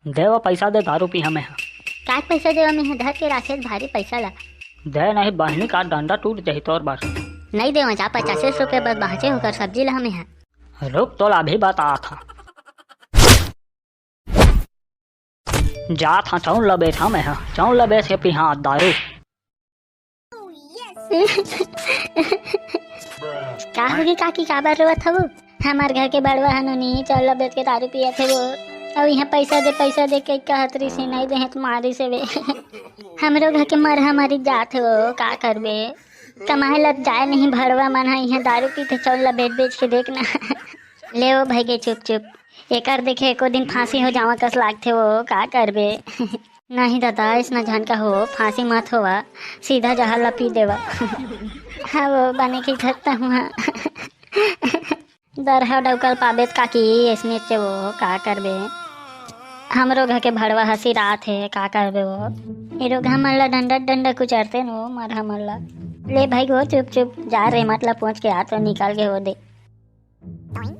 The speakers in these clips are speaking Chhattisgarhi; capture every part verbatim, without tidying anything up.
दे वो पैसा दे, दारू पीहा मैं हा। का पैसा देवा मैं हा? धर के राखे भारी पैसा ला। दे नहीं बहिनी, का डंडा टूट जाही तोर बर। नहीं देवा जा, पचासे रुपया बस बाँचे, ओकर सब्जी ला मैं हा। रुक, तोला अभी बतात हा। जात हा, चौल ला बेच हा मैं हा, चौल ला बेच के पीहा दारू। का होगे काकी, काबर रोवत हवो? हमार घर के बड़वा ह नोनी चौल ला बेच के दारू पियत हे वो। अउ इहाँ पैसा दे, पैसा दे के कहत रहिस हे, नहीं देहे त मारिस हे वे। हमरो घर के मरहा मरी जात हे वो, का करबे? कमाए ला जाए नहीं भड़वा मन ह, इहाँ दारू पीथे चौल ला बेच बेच के, देख ना। ले ओ भइगे चुप चुप, एकर देखे एको दिन फांसी हो जावा कस लागथे वो, का करबे? नहीं दादा, अइसना झन का हो, फांसी मत होवा, सीधा जहर ला पी देवा। हाँ वो बने के घर तहूँ हाँ। दरहा डौकल पाबे त काकी, अइसने चे वो, का करबे? हमरो घर के भड़वा ह सिरात हे, का करबे वो? ए रोगहा मन ला डंडा डंडा कुचरते न वो, मरहा मन ला। ले भाई गो चुप चुप, जा रे, मत ला पहुँच के आ तो निकाल के वो दे।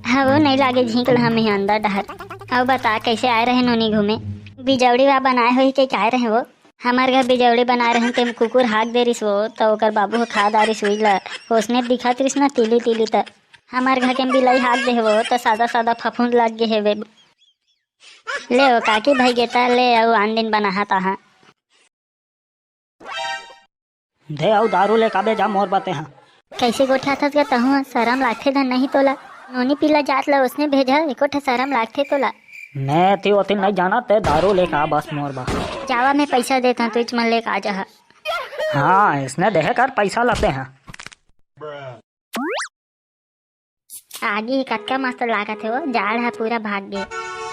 हाँ वो, नहीं लागे झींक ल हमें अंदर डहर। अउ बता, कैसे आए रहे नोनी घूमे? बिजौड़ी वा बनाए होही के काय रहे वो? हमार घर बिजौड़ी बनाए रहे, तेम कुकुर हाक दे रिस वो, त ओकर बाबू ह खा डारिस उई ला। ओसने दिखत रिस ना तिली तिली, त हमार घर के बिलाई हाक दे हे वो, त सादा सादा फफूंद लग गे हेवे। ले ओ काकी भाई गे त ले, अउ आन दिन बनाहा ताहा। दे अउ दारू ले काबे जा मोर बते हाँ। कैसे गोठियाथस गा तहूँ ह? सरम लागथे धन नहीं तोला। नोनी पीला जात ला ओसने भेजा, एको ठा सरम लागथे तोला। ने ती ओती नहीं जाना, ते दारू ले का बस मोर बा। जावा मैं पैसा देत हूँ, तुझ मन ले का जहा। हाँ, इसने देहे कर पैसा लाते हैं। आगी कतका मस्त लागत हे वो, जाड़ ह पूरा भाग गे।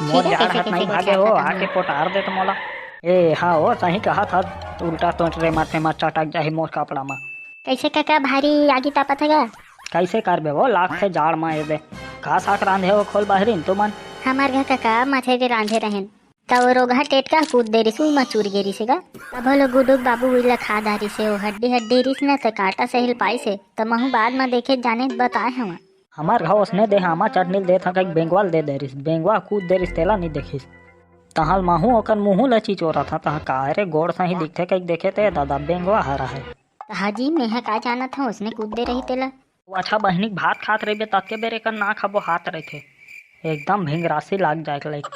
मोर ठीक है, जाड़ कैसे, हाथ कैसे नहीं भागे हो, गोठियाथस आके हाँ। पोटार दे तो मोला। ए हाँ वो सही कहा था, उल्टा तो रे माथे मा चटक जाही मोर कपड़ा मा। कैसे काका भारी आगी तापत हे गा? कैसे करबे वो, लागथे जाड़ मा एदे। का साग रांधे हो खोल बाहरिन तुमन? हमार घर काका मछरी रांधे रहेन। त वो रोगहा टेटका कूद दे रिस, उमा चूर गे रिस गा। तभो ले गुडुक बाबू उइला खा डारिस हे, वो हड्डी हड्डी रिस न त कांटा सहिल पाइस हे, त महू बाद म देखे जाने बताए हवा। हमार घाव ओसने दे, आमा चटनी ल देत हं, कहिके बेंगवा ल दे दे रिस, बेंगवा कूद दे रिस, तेला नी देखिस। तहां ल महू ओकर मुहूं ल चिचोरत हं, तहां काय रे गोड़ सही दिखथे कहिके देखे ते ददा बेंगवा हरा हे। त हाजी, मेंह का जानत हंव, ओसने कूद दे रही तेला। ओ अच्छा बहिनी के भात खात रहिबे, ततके बेर एकर नाक ह बोहात रहिथे। एकदम भिंगरासी लाग जाए के लाइक।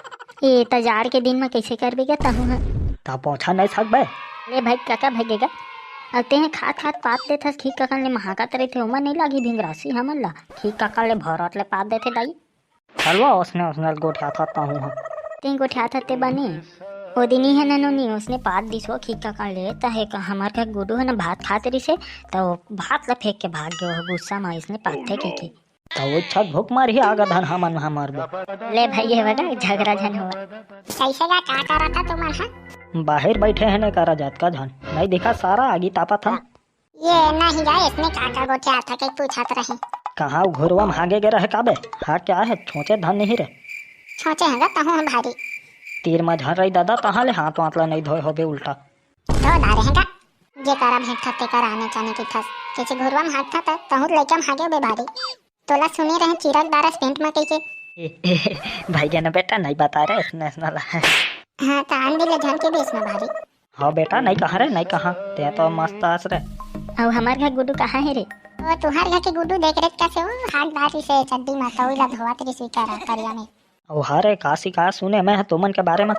ए, त जाड़ के दिन म कइसे करबे गा तहूं ह? त पोछा नइ सकबे? ले भाई, कका भगेगा। अब तेंह खात खात पात देथस, खीक ककन ले महाकत रहिथे, ओमा नइ लागी भिंगरासी हमन ला। खीक ककन ले भरत ले पात देथे दाई। चलवा, ओसने ओसने गोठियाथस तहूं ह। तें गोठियाथस ते बने। ओ दिन इहे ननोनी ओसने पात दिस वो खीक ककन ले, त हे का हमर घर गुडू ह न भात खात रिसे, त ओ भात ल फेंक के भाग गे, ओ गुस्सा म अइसने पाथे कहिके। त ओ छत भूख मारही आगा धन हमन ह मरबो। ले भइया बगा, झगरा झन होवा। कइसे गा, का करत ह तुमन ह? बाहिर बइठे हे ने करा जात का झन, नइ दिखा सारा आगी तापत ह। ये नहीं गा, इसने का का गोठियाथस कहिके पूछत रहे। कहां ओ घुरवा म हागे गे रहे काबे? हाग के आए हे, छोंचे धन नहीं रे। छोंचे हंगा तहूं ह भारी। तीर म झन रही ददा, तहां ले हाथ वाथ ला नइ धोए होबे उल्टा। धो डारे हंगा। जे करा भेंटथस ते करा आने चाने कहिथस। कइसे घुरवा म हागथस त तहूं लइका म हागे होबे भारी। तोला सुने रहे चिरक डारस पेंट म कहिके। ए, ए, भइया न बेटा, नइ बता रे, इसने, इसने ला। हां, त आन दिन ले झन के बेस म भारी। हां बेटा, नइ कहां रे, नइ कहां, तें तो मस्त अस रे। अउ हमर घर गुडू कहां हे रे? ओ, तुंहर घर के गुडू देख रे कइसे ओ, हाग डारिसे चड्डी म, तउई ला धोवत रिस उही करा, करिया में। अउ हरे, का सिकायत सुने मैं ह तुमन के बारे म?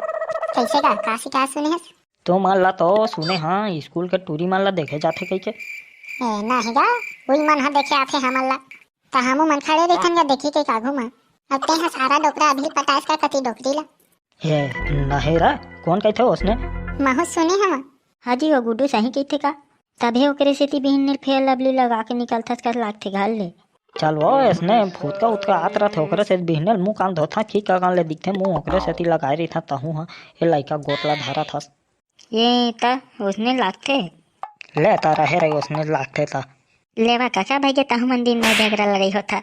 कइसे गा, का सिकायत सुने हस? तुमन ला तो सुने हंव, स्कूल के टूरी मन ला देखे जाथे कहिके। ए, नहीं गा, उही मन ह देखे आथे हमन ला। त हमू मन खड़े रहिथन गा देखी के आघू म। अब तेंह सारा डोकरा अभी पटास का कती डोकरी ला। हे, नहीं रा, कोन कहिथे ओसने? महू सुने हंव। हां जी, ओ गुडू सही कहिथे का? तभे ओकरे सेती बिहनिल Fair Lovely लगा के निकलथस कस लागथे घर ले। चल वो, अइसने फुतका उतका आत रथे, ओकरे सेती बिहनिल मुंह कान धोथस, खीक ककन ले दिखथे मुंह, ओकरे सेती लगाए रहिथस तहूं ह, ए लइका गोठ ला धरत हस। ए, त ओसने लागथे। ले, त रहे रही, ओसने लागथे त। लेवा कका भइया, तहूं मन दिन भर झगरा लड़ई होथा।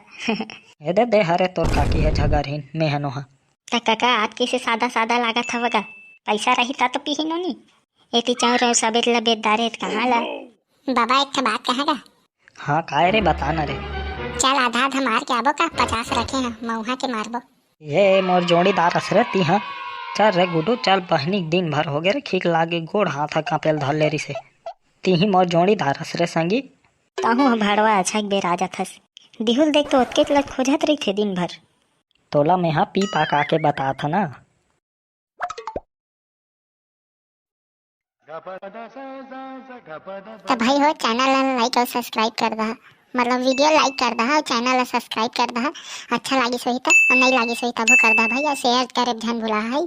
ए दे, दे, हरे तोर काकी ह झगरहिन, मेंह नोहंव। त कका, आज कइसे सादा सादा लागत हव गा? पइसा रही त तो पीही नोनी। एती चाउर अउ सबेद ल बेच डारे त कहां ला? बाबा, एक ठा बात कहां गा? हां, काय रे, बता ना रे। चल, आधा आधा मार के आबो का? पचास रखे हंव, मउहा के मारबो। ए, मोर जोड़ीदार अस रे, तींह। चल रे गुड्डू, चल, बहनी दिन भर होगे रे, खीक लागे, गोड़ हाथ ह कांपे ल धर ले रिसे। तिही मोर जोड़ीदार हस रे संगी। तहूं ह भड़वा अछाक बेर आ जाथस। दिहुल देख तो ओतकेच ल खोजत रहिथे दिन भर। तोला मेहा पी पाका के बतात ह ना। त भाई हो, चैनल ला लाइक अउ सब्सक्राइब कर दहा, मतलब वीडियो लाइक कर दहा, चैनल ला सब्सक्राइब कर दहा। अच्छा लागिस होही त, अउ नइ लागिस होही तभो कर दहा भाई, अउ शेयर करे झन भुला भाई।